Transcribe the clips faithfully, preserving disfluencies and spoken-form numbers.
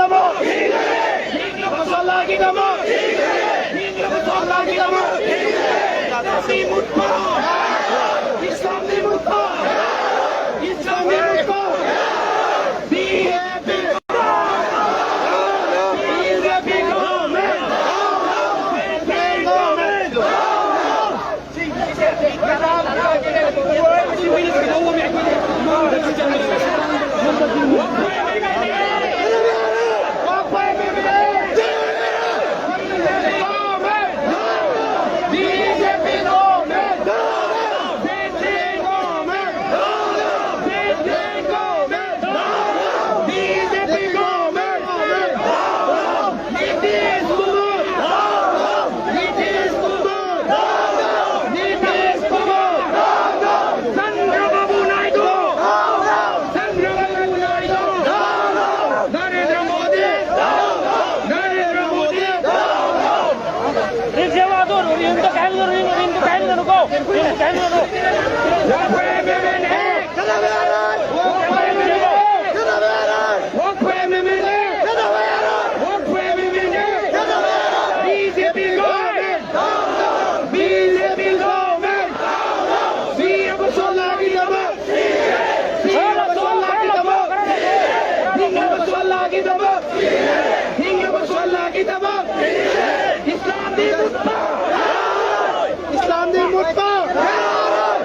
ꯍꯤꯡꯂꯕ ꯁꯣꯜꯂꯥꯒꯤꯗꯃꯛ! ꯍꯤꯡꯂꯕ ꯁꯣꯜꯂꯥꯒꯤꯗꯃꯛ! ꯏꯁꯂꯥꯝꯗꯤ ꯃꯨꯠꯄ! ꯏꯁꯂꯥꯝꯗꯤ ꯃꯨꯠꯄ! ꯏꯁꯂꯥꯝꯗꯤ ꯃꯨꯠꯄ! ꯕꯤ ꯖꯦ ꯄꯤ! ꯕꯤ ꯖꯦ ꯄꯤ ꯒꯣꯔꯃꯦꯟ! ꯕꯤ ꯖꯦ ꯄꯤ ꯒꯣꯔꯃꯦꯟ! नीतीश कुमार! नीतीश कुमार! नीतीश कुमार! चंद्रबाबू नायडू! चंद्रबाबू नायडू! नरेंद्र मोदी! नरेंद्र मोदी! रिंग सेवा दो, रिंग तो कहने दो, रिंग, रिंग तो कहने दो, रुको। रिंग तो कहने दो। ꯏꯁꯂꯥꯝꯗꯤ ꯃꯨꯠꯄ!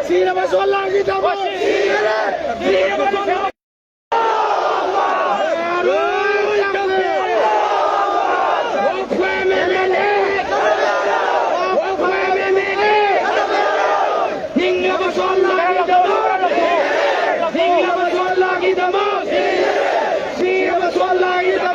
ꯁꯤꯔꯕ ꯁꯣꯜꯂꯥꯒꯤꯗꯃꯛ! ꯁꯤꯔꯕ ꯁꯣꯜꯂꯥ- ꯍꯤꯡꯂꯕ ꯁꯣꯜꯂꯥꯒꯤꯗꯃꯛ! ꯍꯤꯡꯂꯕ ꯁꯣꯜꯂꯥꯒꯤꯗꯃꯛ! ꯁꯤꯔꯕ ꯁꯣꯜꯂꯥꯒꯤꯗꯃꯛ!